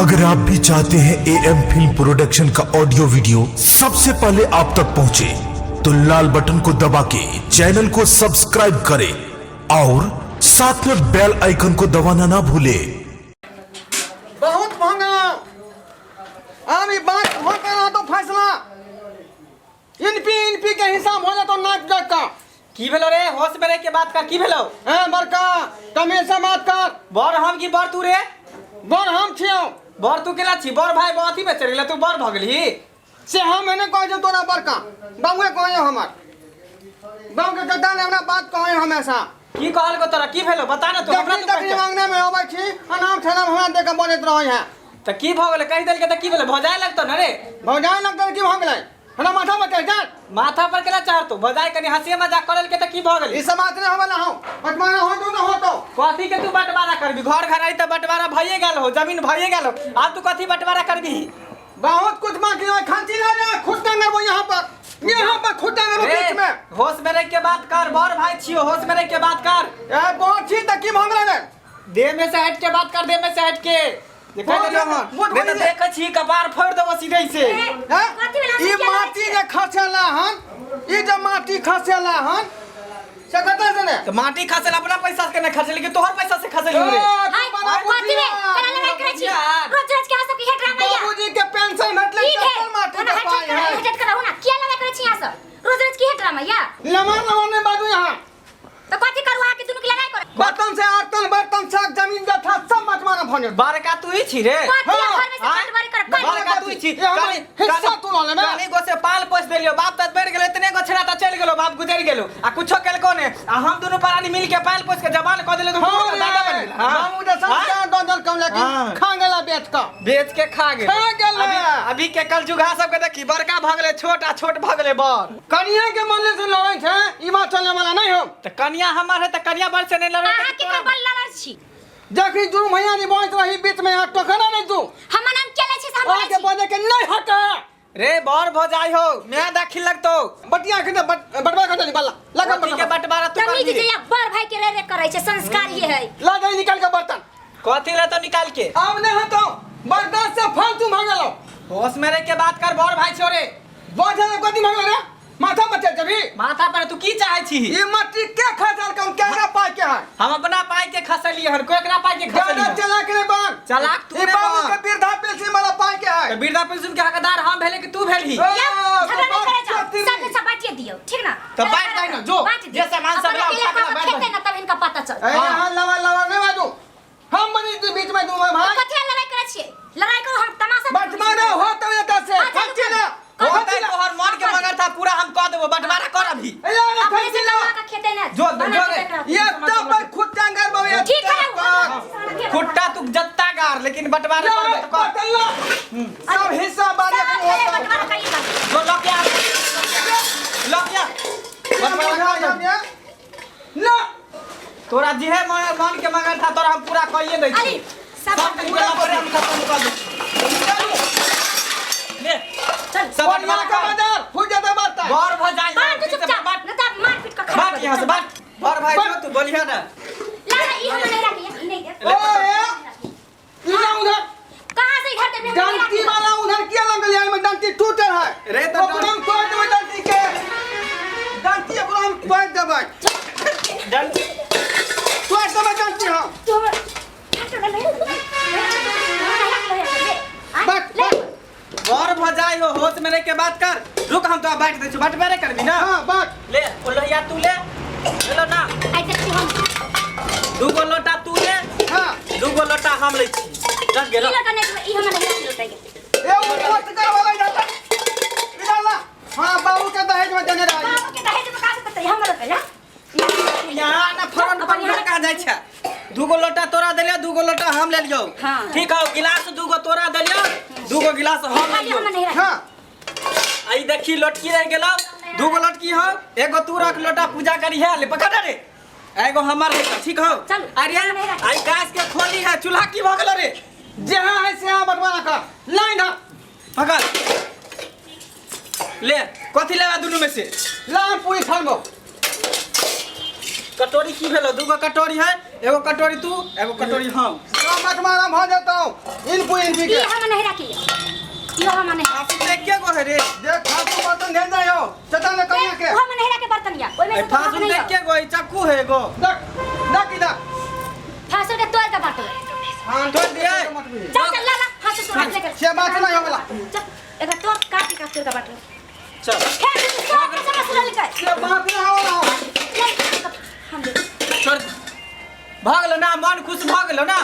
अगर आप भी चाहते हैं ए एम फिल्म प्रोडक्शन का ऑडियो वीडियो सबसे पहले आप तक पहुंचे, तो लाल बटन को दबा के चैनल को सब्सक्राइब करें और साथ में बेल आइकन को दबाना ना भूलें। बहुत महंगा। अब ई बात हो के रहा तो फैसला इनपी इनपी के हिसाब हो जातो नाक जाक का। की भेलो रे? होश में रह के बात कर, की भेलो? हैं बड़का, तमीज से बात कर। बर हम की बर तू रे? बर हम छियो। बर तू केना छी? बर भाई अथी में चलि गेलै, तू बर भऽ गेलही। से हम एने कहै छियौ तोरा बड़का बाबुए कहै हमर गाँव के गद्दा ने हमरा बात कहै हमेशा। की कहलको तोरा? की भेलो बता ना तू हमरा। जखनी तू तखनी कहै अंगना में अबै छी, अनाम ठनाम हमरा देख के बजैत रहै है। तऽ की भऽ गेलै? कहि देलकै तऽ की भेलै? भौजाय लगतौ ने रे? भौजाय लगतै की भऽ गेलै? हमरा माथा पर चढ़ि जात। माथा पर केना चढ़तौ? भौजाय कनि हँसी मजाक कऽ लेलकै तऽ की भऽ गेलै? ई सब बात नहि होबे हो, बटवारा हो तो न होतो। कथी के तू बंटवारा करबी? घर घराई तऽ बंटवारा भइए गेल हो, जमीन भइए गेल हो, आब तू कथी बंटवारा करबी? बहुत कुछ बाकी है। खांसी ला रहा खुद टांगे वो यहाँ पर, यहाँ पर खुद टांगे वो रे, बीच में। होश में रह के बात कर, बड़ भाई छियो, होश में रह के बात कर। ए बहुत छी तक की मांग रहे? देह में से हट के बात कर, देह में से हट के जे कहि बोल देलियौ हन। बोल, नहीं तऽ बोल। देखै छी कपार फोड़ि देबो सीधे से। हैं? कथी भेल? ई हम सब माटी जे खसेला हन, ई जे माटी खसेला हन से कतऽ से ने? तऽ माटी खसल अपना पैसा से नहि खसल कि तोहर पैसा से खसल रे? हाय, कथी भेल? केना लड़ाई करै छी? रोज रोज के अहाँ सबके हे ड्रामा या? बाबूजी के पेंशन भेटलै की भेल? तकर माटी ओना के हट पाइ हट है। हट हट रहू ना। किया लड़ाई करै छी अहाँ सब? रोज रोज की हे ड्रामा या? लमन लमन नहीं बाजू यहाँ। तऽ कथी करू? अहाँ के दुनू के लड़ाई करू? बर्तन से आर्तन बर्तन साग जमीन जथा सब बंटवारा भऽ गेल। बड़का तू ही छी रे। कथी हाँ, घर में से हाँ? बंटवारा करब? कथी? बड़का तू ही छी। ये हमर हिस्सा तू लऽ लेबे। काली गो से पाल पोस देलियो, बाप तऽ बढ़ गेलो, इतने गो छेड़ा तऽ चलि गेलो, बाप गुजरि गेलो आ कुछो केलको ने, आ हम दुनू प्राणी मिल के पाल पोस के जवान कऽ देलियो तऽ हाँ, दादा बनि गेल। हाँ। बाबू जे संस्कार दऽ देलकौ लेकिन हाँ। खा गेला बेच कऽ। बेच के खा गेल। खा गेलै। अभी अभी के कल जुगा सबके देखी, बड़का भऽ गेलै छोट आ छोट भऽ गेलै बड़। कनिया के मनले से लड़ै छै, ई बात चलने वाला नहीं हम। तऽ कनिया हमर है तऽ कनिया बड़ से नहि लड़बै अहाँ तऽ के तोरा- बल लड़ल छी? जखनी दुनू भैया नहीं बजैत रही बीच में यहाँ टोकना नहीं तू। हमर नाम के लै छी से हम अहाँके बोलै छी? बजै के नहीं हक है। रे बड़ भऽ जाइ हो, मैं दाखिल लगतौ। बटिया के बटवा कर देली बल्ला लगा। कथी के बंटवारा तू तमीज करबी? जे या बड़ भाई के रे रे करै छै, संस्कार ये है। ला जाई निकाल के बर्तन। कथी ले तो निकाल के? अब नहीं हतो बर्दाश्त से फालतू भागलो। होश में रह के बात कर, बड़ भाई छोरे। बजै के कथी भागलो रे? माथा पर चढ़ जबी। माथा पर तू की चाहे छी? ई मट्टी के खसल कम केकरा पाई के है? हम अपना पाई के खसलिए हन, कोई एकरा पाई के ज्यादा खसलिए? चलाक नहीं बन। चलाक तू ई नहीं बाबू बन। के वृद्धा पेंशन वाला पाई के है। तऽ वृद्धा पेंशन के हकदार हम भेले कि तू भेलही? ओ, या, झगड़ा नहीं करे जाओ। चतुरी। सब सब बांटिए दियौ, ठीक ना? तऽ बाँटि दही ना, जो। बाँटि दियौ। जे सामान सब अपन लाओ, अकेले खा के कऽ बाँटि खेतै दही। ना तब हिनका पता चलतै। ए यहाँ लवा लवा नहीं बाजू, हम बनी तू बीच में दूंगा भाई। कथी लड़ाई करै छियै? लड़ाई करू हम तमाशा बंटवारा हो तो एता से हाँ, चलू, खर्ची ना। चलू। हो तऽ तोहर मन के मगर था पूरा हम कऽ देबो, बंटवारा कर अभी। ए यार अपने से खर्ची ना। कमा के खेतै ना। जो- बना जो के रे। देख रहा। ये तब पर खुद टांगर बाबू ये ठीक है तब खुट्टा तू जत्ता गार, लेकिन बंटवारा पर। कर तऽ कर। बदलना सब हिस्सा बारे सब को अकेले होता। बंटवारा करिए बस। जो लऽ के आ, लऽ के आ। बंटवारा कर दे। ना तोरा जेहे मन मन के मगर था तोरा हम पूरा कहिए दै छी। अरे सब सब पूरा करे हम खत्म कर दै छी। ले चल। सब बंटवारा का कर। बाजार फूट जाता बात। बड़ भ जाइ। बाँट चुपचाप न त मार पीट के खड़ा बाँट यहाँ से बाँट। बड़ भाई जो तू बोलिहे ना। ला ला, ई हम नहीं राखी, ई नहीं दे। ओ ए इधर उधर। कहां से इधर देबे? हम नहीं डंटी राखी। वाला उधर किया लगल यार में डंटी टूटल है रे तो ओकरा हम तोड़ देबै डंटी के, डंटी ओकरा हम तोड़ देबै। डंटी तोड़ देबै डंटी हम। तू हमर हट ना, नहीं नहीं। बट बट बड़ भ जाइ हो, होश में रह के बात कर। रुक, हम तो बाँट दै छी, बंटवारे करबी ना? हां बट। ले ओ लोहिया तू ले, ले लो ना। आई देखी हम। दूगो लोटा तू ले। हां। दूगो लोटा हम लै छी, रख ई गेलो। लोटा नहीं, ई हम नहीं राखी लोटा के। ए वो पोस्ट कर वाला इधर ला, इधर ला। हां बाबू के दहेज में देने रही। बाबू के दहेज में का से हम लोटा जा। यहाँ ना फरन पर घर कहाँ जाइ छै? दूगो लोटा तोरा देलियो, दूगो लोटा हम लेलियो। हाँ। ठीक हौ, गिलास दूगो तोरा देलियो, दूगो गिलास हम खाली लेलियो। हम नहीं राखी। हां। आ ई देखी लोटकी रह गेलो, दूगो लोटकी हौ, एगो तू रख, लोटा पूजा करी है, ले पकड़ रे, एगो हमर है, ठीक हौ? चल, अरे हम नहीं राखी। आई गैस के खोली है, चूल्हा की भऽ गेलो रे? जहाँ है से यहाँ बंटवारा कर लाइन है। पकड़ ले, कथी लेबा दुनू में से? लाइन पूरी छानबो। कटोरी की भेलो? दूगो कटोरी है, एगो कटोरी तू, एगो कटोरी हम। बंटवारा भऽ जेतौ इनपु इनपी ई के हम नहीं राखी, ई हम नहीं। फांसुल एके गो है रे। देख फालतू बर्तन भेज जाय हो चचा ने कनिया के। ओ हम नहीं राखे बर्तन या ओइ में से तो फांसुल नहीं। एके गो है, चक्कू है एगो। देख देख इधर। फांसुल के तोड़ के बांटो। हाँ, तोड़ दिए। चल चल ला ला, फांसुल तोड़ के लेकर। से बात नहीं होगला। चल एकरा तोड़ काट के तोड़ के बांटो। चल खेल तू सब के समझ ले लेकर। से बात नहीं होगला। हम दे। छोड़, भऽ गेलो ना? मन खुश भऽ गेलो ना?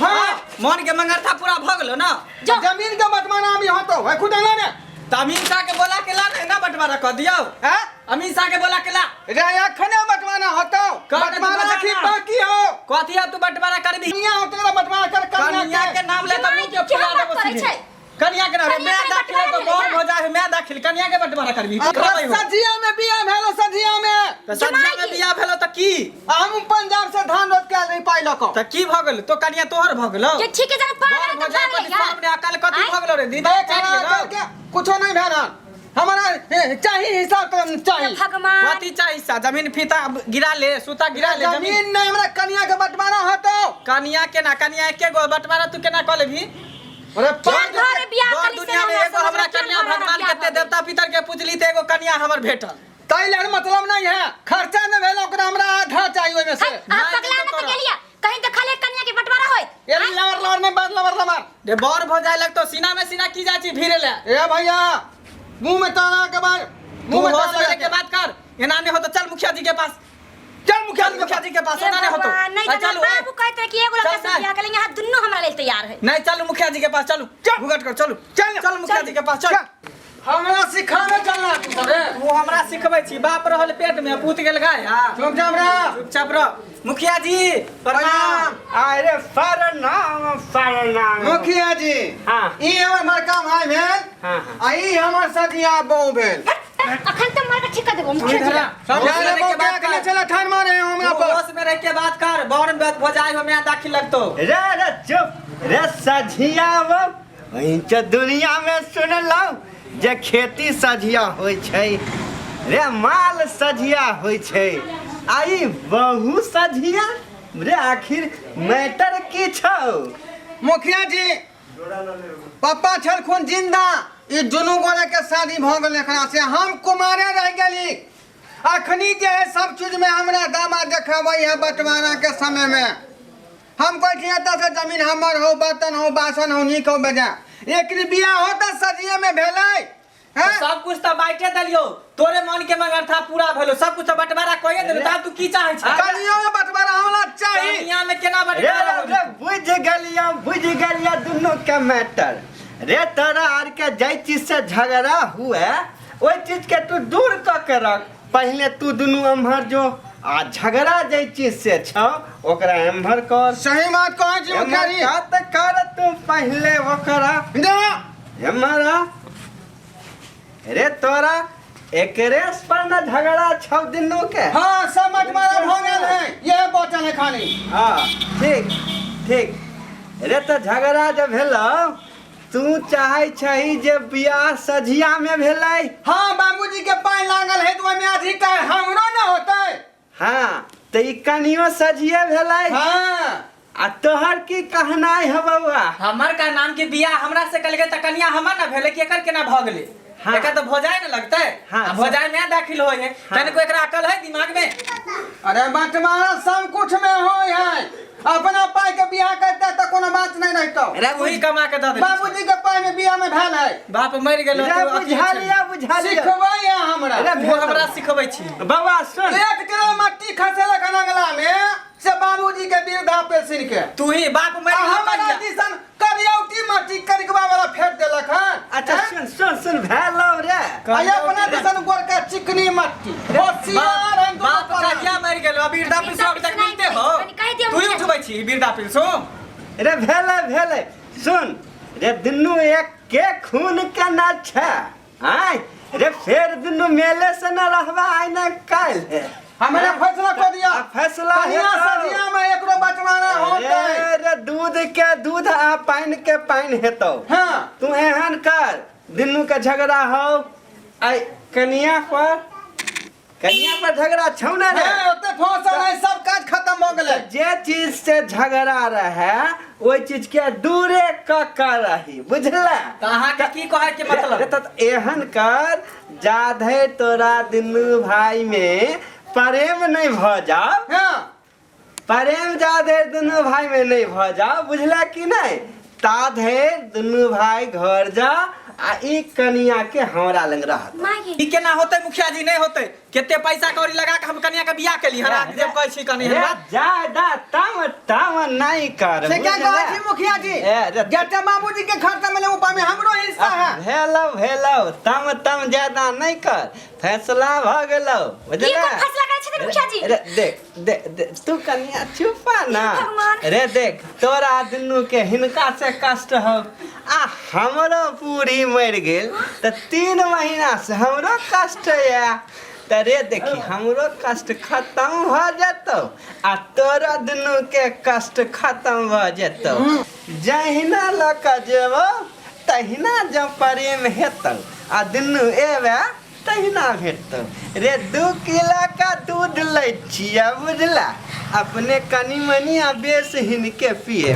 हाँ। मन के मंगरथा पूरा भऽ गेलो ना? जो। जमीन के बंटवारा अभी होतो है खुद ना ने। तऽ अमीन शाह के बोला के ला ने, ना बंटवारा कऽ दियौ। हैं? अमीन शाह के बोला के ला। रे अखने बंटवारा होतो। कर दे, बंटवारा बना अखनी ना। बाकी हो। कथी है तू बंटवारा करबी? कनिया होतो ना बंटवारा कर कनिया कनिया के नाम ले तऽ मुंह के क्या फुला बात देबो करै सीधे। छै? कनिया के नाम रे, कनिया मैं के दाखिल है तो बंटवारा बड़ भेलै। हो जाए, मैं दाखिल कनिया के बंटवारा करबी? करबै हो। सजिया में बिया भेलो सजिया में। तऽ सजिया में बियाह भेलो तऽ की? हम पंजाब से धान रोप के आयल रही पाइ लऽ कऽ। तऽ की भऽ गेल? तो कनिया तोहर भऽ गेलो? जे ठीक है जरा बड़ पागल भऽ तऽ जाए पागल पर है। सामने अकल कथी आँय? भऽ गेलो रे? दीदी देख चलि हमरा गेलो। अकल के कुछो नहीं भेल हन। हमरा चाही हिसाब तो चाही। भगवान। कथी चाही सा? जमीन फीता गिरा ले, सूता गिरा ले जमीन। जमीन नहीं, हमरा कनिया के बंटवारा होतो। कनिया के ना, कनिया एके गो बंटवारा तू केना कऽ लेबही? अरे केहन पाँच घर बियाह दौड़ करी से दुनिया में हमरा एगो हमरा समझ में कनिया केहन घर भगवान बियाह कते भऽ गेल? देवता पितर के पूजली तऽ एगो कनिया हमर भेटल। ताहि लेल मतलब नहीं है, खर्चा नहीं भेल ओकरा, हमरा आधा चाहिए ओहिमे से। है, अहाँ नहीं, पगला नहीं ने तो तऽ गेलियै कहीं देखलियै कनिया के बंटवारा होइत? ये लवर लवर में बात लवर लवर। रे बड़ भऽ जाय लगतो सीना में सीना की जाइ छी भिड़े ले। ए भैया मुंह में ताना के बाद तू मुंह में होश ताना में लगा के बात कर, एना नहीं हो तो चल मुखिया जी के पास। चल मुखिया जी के मुखिया पास। जी के पास हे एना नहीं हो तो। भगवान, नहीं आ, तऽ चलू, ए। बाबू कहैत रहे कि एगो लड़का चल, से नहीं। बियाह करेंगे, यहाँ दुनू हमरा लेल तैयार है। नहीं चलू मुखिया जी के पास, चलू घूंघट कर चलू। चल। चल मुखिया जी के पास चल। चल। हमरा सिखावे चलना तू सबे। वो हमरा सिखबै छी, बाप रहल पेट में पूत गेल गाय। हां चुपचाप रह। चुपचाप रह। मुखिया जी प्रणाम। अरे प्रणाम प्रणाम मुखिया जी। हाँ। ई हमर बड़का भाई भेल। हाँ, हाँ। आ ई हमर सजिया बहू भेल। अखन तऽ मार के ठीक कर देबो मुखिया जी। इधर आ। सब होश में जाने रह के बहू के बात अखने कर। चला ठान मारे हमरा तू पर। होश में रह के बात कर, बड़ बात भ जाय हो मैं दाखिल लगतो। रे रे चुप रे सझिया वो दुनिया में सुनलहुँ जे खेती सझिया होइ छै रे, माल सझिया होइ छै, आ ई बहु सझिया रे, आखिर मैटर की छौ? मुखिया जी पप्पा छलखुन जिंदा, ई दुनू गोरे के शादी भऽ गेल, एकरा से हम कुमारे रह गेली। अखनी जे है सब चीज में हमरा दामा देखाबै है। बंटवारा के समय में हम कहै छी एतऽ से जमीन हमर हो, बर्तन हो, बासन हो, नीक हो बेजा। एकरी बियाह हो तऽ सजिए में भेलै हैं? सब कुछ तऽ बाँटे देलियो, तोरे मन के मंगरथा पूरा भेलो, सब कुछ तऽ बंटवारा कइए देलो, तब तू की चाहै छ? कनियो में बंटवारा हमरा चाही। कनिया में केना रे बंटवारा हो? रे बुझ गेलियो बुझ गेलियो दुनू के मैटर रे। तोरा आर के जाहि चीज से झगड़ा हुए ओहि चीज के तू दूर कऽ के रख। पहिले तू दुनू एम्हर जो आ झगड़ा जाहि चीज से छौ ओकरा एम्हर कर। सही बात कहै छी मुखिया जी। एम्हर कर तऽ कर तू पहिले ओकरा। जा। एम्हर आ रे, तोरा एकरे पर न झगड़ा छौ दुनू के? हाँ सब बंटवारा भऽ गेल है, ये बचल है खाली। हाँ ठीक ठीक रे, तऽ झगड़ा जे भेलौ तू चाहै छही जे बियाह सझिया में भेलै? हाँ बाबूजी के पाय लागल है तऽ ओहिमे अधिकार हमरो न होतै। हाँ तऽ ई कनियो सझिए भेलै। हाँ। आ तोहर की कहनाइ है बौआ? हमर का नाम के बियाह हमरा से कल त कनिया हमर ना भेलै कि एकर केना भऽ गेलै? हाँ। एकर तऽ भोजाय ने लगतै। हाँ, आ भोजाय में दाखिल होय है। हाँ। तनिको एकरा अकल है दिमाग में? अरे बंटवारा सब कुछ में होय है, अपना पाई के बियाह करते तऽ कोनो बात नहीं रहतो। अरे वही कमा के दऽ देली। बाबूजी के पाई में बियाह में भेल है। बाप मरि गेलो रे तू अथी बुझा छै। लिया बुझा लिया। सिखबै है हमरा। अरे तू हमरा सिखबै छी? बौआ सुन, एक किलो मट्टी खसेलक हन अंगला में से बाबूजी के वृद्धा पेंशन के। तू ही बाप मरि आ गेलो हमरा कहिया? दिसन करियौटी मट्टी करिकबा वाला फेंक देलक हन। अच्छा सुन सुन सुन भेलौ रे। आ अपना दिसन गोरका चिकनी मट्टी होशियार हन दुनू बाप परानी। कहिया मरि गेलो? वृद्धा पेंशन अभी तक मिलते हो? कनि कहि दियौ तू ही मुखिया जी। उठबै छी वृद्धा पेंशन? रे भेलै भेलै, सुन रे, दुनू एक के खून के ना छै आय रे, फेर दुनू मेले से न रहबा आइ न काल्हि। हमरे फैसला कऽ दिया। आ फैसला कनिया हेतौ। सजिया में एकरो बंटवारा होतै। रे रे दूध के दूध आ पानि के पानि हेतौ। हाँ। तू एहन कर, दुनू के झगड़ा हो आइ कनिया पर कनिया पर झगड़ा छौ ने रे? हाँ, ओते फसल है, सब काज खत्म हो गेलै। जे चीज से झगड़ा रहे ओहि चीज के दूरे क क रही, बुझला? तऽ अहाँके की कहै के मतलब? रे तऽ एहन कर जाधे तोरा दुनू भाई में प्रेम नहीं भ जाओ। हाँ। प्रेम जाधे दुनू भाई में नहीं भ जाओ, बुझला कि नहीं? ताधे दुनू भाई घर जा आ ई कनिया के हमरा लग रहत। माँ ये ई केना होतै मुखिया जी? नहीं होतै। केते पैसा कौड़ी लगा के हम कनिया के बियाह केली हन, जब कहै छी कनी रे हमरा ज्यादा तम तम नहीं कर, से क्या बुझला? कहै छी मुखिया जी? ए, रे- जते बाबूजी के खर्चा मिले ऊपर में हमरो हिस्सा है। भेलो भेलो, तम तम ज्यादा नहीं कर, फैसला भ गेलो, ई बुझला? कोन फैसला करै छथिन मुखिया जी? रे देख देख देख तू कनिया चुपा ना। भगवान। रे देख तोरा दुनू के हिनका से कष्ट हो आ हमरो पूरी मरि गेल तऽ 3 महीना से हमरो कष्ट या, तऽ रे देखी हमरो कष्ट खत्म भऽ जेतौ आ तोरा दुनू के कष्ट खत्म भऽ जेतौ। जहिना लऽ कऽ जेबौ तहिना जँ प्रेम हेतौ आ दुनू एबे तहिना भेटतौ। रे 2 किलो का दूध लै छियै, बुझला? अपने कनी मनी आ बेस हिनके पिए।